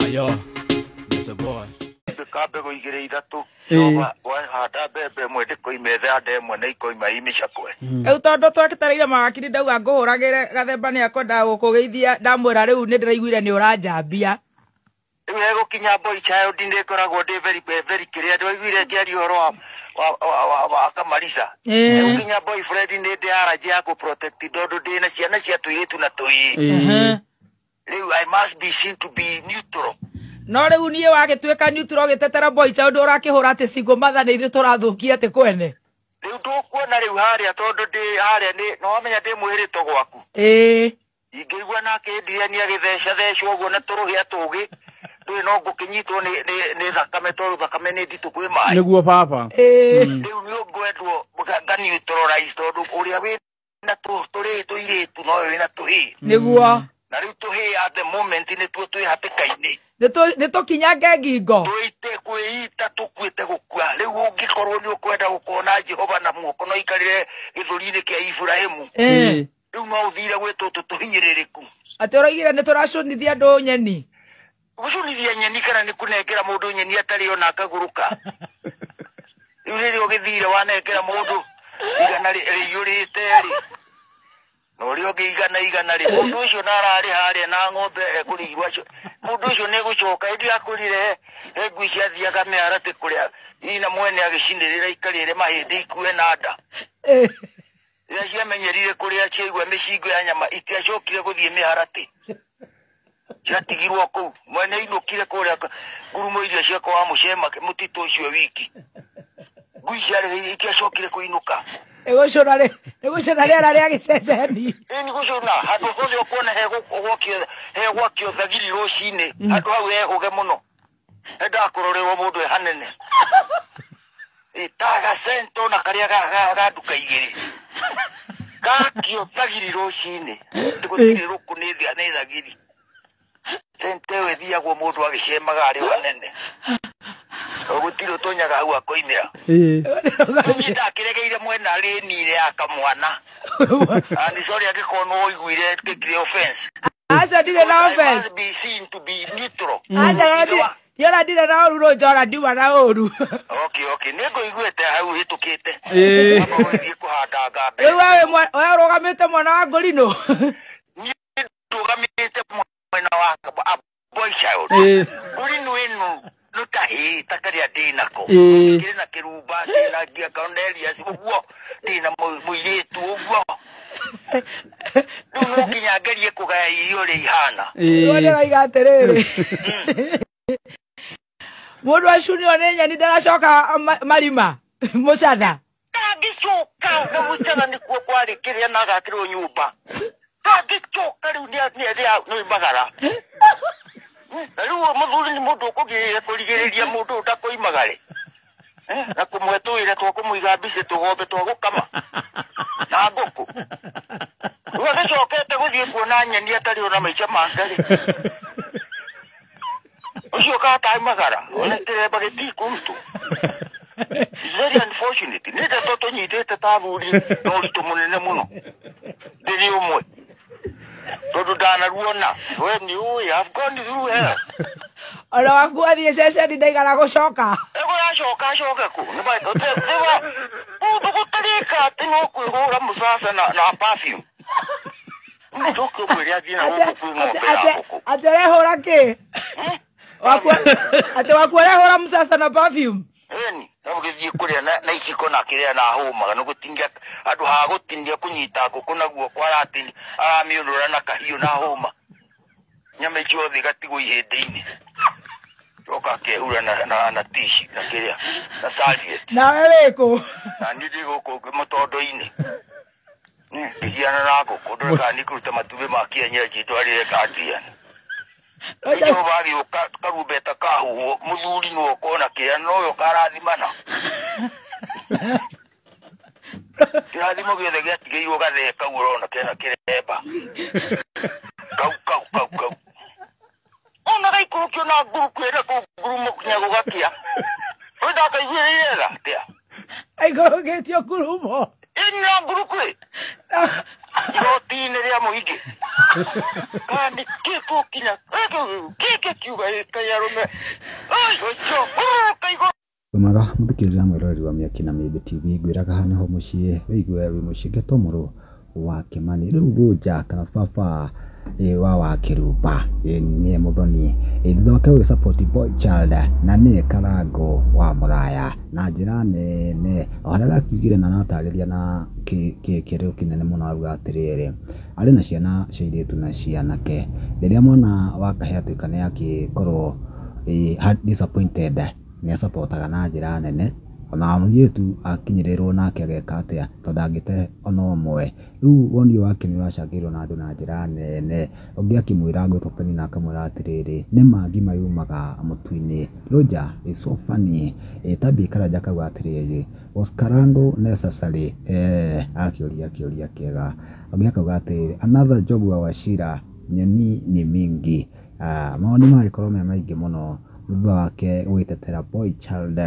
Ayo, it's a boy. Ka mbegũ igĩrĩ ithatũ wahanda mbembe ĩmwe ndĩkoime thanda ĩmwe na ikoima i mĩcakwe. Rĩu tondũ twetereire mawakiri ndauga ngũhũragĩre Gathemba nĩ akwendaga gũkũgeithia, ndamwĩra rĩu nĩ ndĩraiguire nĩ ũranjambia. Rĩu hegũkinya boy child nĩ ngoragwo ndĩ very very kĩrĩa ndwaiguire ngĩaria ũhoro wa Kamarisa. Hegũkinya boyfriend nĩ ndĩ allergy ya kũ-protect tondũ ndĩna ciana cia tũirĩtu na tũhĩĩ. Rĩu I must be seen to be neutral. No rĩu niĩ wagĩtuĩka neutral ũgĩtetera boy child ũrakĩhũra atĩ single mother nĩ ithuĩ tũrathũkia atĩ kwene. Rĩu ndũkuona rĩu harĩa tondũ ndĩ harĩa nĩ nĩwamenya ndĩ mwĩhĩrĩto gwaku. Ingĩigua nake Adrian agĩtheca thecwo ũguo na tũrũhĩa tũgĩ ndũĩ no ngũkĩnyitwo nĩ thakame tondũ thakame nĩ nditũ kwĩ maĩ. Nĩguo baba. Rĩu nĩ ngwendwo nga neutralize tondũ ũrĩa wĩna tũrĩ tũirĩtu nowe wĩna tũhĩĩ. Nĩguo. Na rĩu tũhĩĩ at the moment nĩtuo twĩ hatĩka-inĩ. Nĩ tũkinyange ngingo. Twĩte kwĩita tũkuĩte gũkua. Rĩu ũngĩkorwo nĩ ũkwenda gũkona Jehova na muoko no ikarĩre gĩthũri-inĩ kĩa Iburahĩmu. Rĩu no ũthire gwĩ tũtũ tũhinyĩrĩrĩku. Atĩ ũroigire nĩ tũracũnithia andũ nyeni. Gũcũnithia nyeni kana nĩ kũnengera mũndũ nyeni atarĩ ona akagũrũka. Rĩu rĩrĩa ũgĩthire wanengera mũndũ igana rĩiyũrĩte rĩ, na ũrĩa ũngĩ igana igana rĩ, mũndũ ũcio na ararĩ harĩa na ng'ombe ekũrĩirwo acio, mũndũ ũcio nĩ egũcoka. Ĩndĩ akwĩrire he ngui ciathiaga mĩharatĩ kũrĩa ina mwene agĩcinĩrĩra ikarĩre mahĩndĩ ikue na nda. Rĩrĩa ciamenyerire kũrĩa ciaigua mĩcingo ya nyama itiacokire gũthiĩ mĩharatĩ, ciatigirwo kũu. Mwene ainũkire kũrĩa ngurumo iria ciakwa wa mũcema mũtitũ ũcio wiki, ngui ciarĩ itiacokire kũinũka. Ĩgũcũna rĩera rĩa gĩceceni. Ĩni gũcũna handũ hothe ũkuona hegwakio thagiri rũcinĩ, handũ hau hehũge mũno, hendaga kũrorerwo mũndũ e hanene. Ta gacento na karĩa ga nduka igĩrĩ gakio thagiri rũcinĩ, gũtirĩ rũkũ nĩ thagiri. Sente ĩyo ĩthiagwo mũndũ agĩcemaga arĩ o hanene, gũtirĩ ũtonyaga hau akoimĩra. Niĩ ndakĩregeire mwena rĩni ya kamwana. And sorry angĩkorwo nĩ ũiguire kĩkire offense. Aca ndirĩ na offense. I must be seen to be neutral. Aca ndirĩ ndirĩ na ũru rũ njora ndiuma na ũru. Okay, okay, nĩ ngũiguĩte hau hĩtũkĩte. Amba ũgĩthiĩ kũhanda ngambe. Rĩu we ũrũgamĩte mwena wa Ngũrinũ? Niĩ ndũgamĩte mwena wa boy child. Ngũrinũ ĩno nĩ kahĩĩ ta karĩa ndĩ nako. Kĩrĩ na kĩrumba, ndĩ na ngia Cornelius ũguo, ndĩ na mũirĩtu ũguo. Rĩu no nginya ngerie kũgaya irio ũrĩa ihana. Rĩu ndĩroiga atĩrĩrĩ, mũndũ acunio nĩ nyeni ndaracoka marima mũcatha. Ndangĩcoka na mũcatha nĩkuo kwarĩ kĩrĩa na agakĩrwo nyũmba. Ndangĩcoka rĩu nĩ magara. Na rĩu mũthuri nĩ mũndũ ũkũgirĩrĩria kũrigĩrĩria mũndũ ndakoimagare. Na kũmũhe tũwĩra twa kũmũiga mbici tũgombe twa gũkama na ngũkũ. Rĩu agĩcokete gũthiĩ kuona nyeni atarĩ ona maica make rĩ. Ũcio kataimagara ona kĩremba gĩtikũrutwo. It's very unfortunate. Nĩ ndeto tũnyitĩte ta athuri na ũritũ mũnene mũno. Ndĩrĩ ũmwe. Tondũ ndanaruona. We nĩ ũĩ, I've gone through hell. Ona waku athiĩ ceceni ndaigana gũcoka. Ego yacoka acoke kũ? Mũndũ gũtarĩka atĩ no kwĩhũra mũcaca na perfume. Mũcoke ũmwĩre athiĩ na gũkũ kwĩ ng'ombe ya ngũkũ. Atĩ ũrehũra kĩ? Atĩ waku ũrehũra mũcaca na perfume? Ĩni, no gũgĩthiĩ kũrĩa na iciko na kĩrĩa na hũmaga nĩ gũtinia handũ ha gũtinia kũnyita ngũkũ na guoko aratinia aramĩũnũra na kahiũ na hũma. Nyama icio othe igatigwo ihĩndĩ-inĩ. Coka akehura na tici na kĩrĩa na serviette. Nawe wĩkũ? Na niĩ ndĩ gũkũ mũtondo-inĩ. Ngĩgiana na ngũkũ ndore kana nĩngũruta matumbĩ ma kienyeji ndwarĩre Adrian. Jehova agĩũka karumbeta kahuhwo mũthuri nĩwe ũkona kĩrĩa nowe ũkarathimana. Kĩrathimo gĩothe gĩatigĩirwo gathee kau ũrona kena kĩremba. Kau kau kau kau. Ona gaikũrũkio na nguruku ĩrĩa kũu ngurumo nginya gũgakĩa. Ũyũ ndakaiguĩrĩire tha atĩa? Aikũrũkĩtio ngurumo. Ĩni na nguruku ĩ. Igoti-inĩ rĩa mũingĩ. Kana nĩkĩ tũkinya Gwakinya kĩngĩ kiuga ĩkai arũme. Oi, ũcio hurũrũka igũrũ. Wĩmwega mũthikĩrĩria mwĩroreri wa Mĩaki na Mĩmbi TV, ngwĩraga haha nĩho mũciĩ wĩigue wĩ mũciĩ ngetwo mũrũ wa Kĩmani. Rĩu Rũnja kana baba wa Wakĩrumba nĩye Mũthoni, thutha wake gũgĩ support boy child na nĩye Karangũ wa Mũraya na njĩra nene, o harĩa arakiugire na aratarĩria na kĩrĩro kĩnene mũno, arauga atĩrĩrĩ, arĩ na ciana cia airĩtu na cia anake. Rĩrĩa mwana wa kahĩĩ atuĩka nĩ akĩkorwo disappointed, nĩ acapotaga na njĩra nene, ona mũirĩtu akinyĩrĩrwo nake ageka atĩa, tondũ ndangĩte ona ũmwe. Rĩu woni wake nĩ ũracangĩrwo na andũ na njĩra nene. Ũngĩ akĩmwĩra gwĩtwo Penina akamwĩra atĩrĩrĩ, nĩma ngima yumaga mũtu-inĩ. Roger is so funny. Tabby Karanja akauga atĩrĩrĩ, "Was Karango necessary?" Akĩũria kĩũria kĩega. Ũngĩ akauga atĩrĩrĩ, "Another job wa Wachira, nyeni ni mingi." Mawoni magĩkorwo me maingĩ mũno thutha wake gwĩtetera boy child.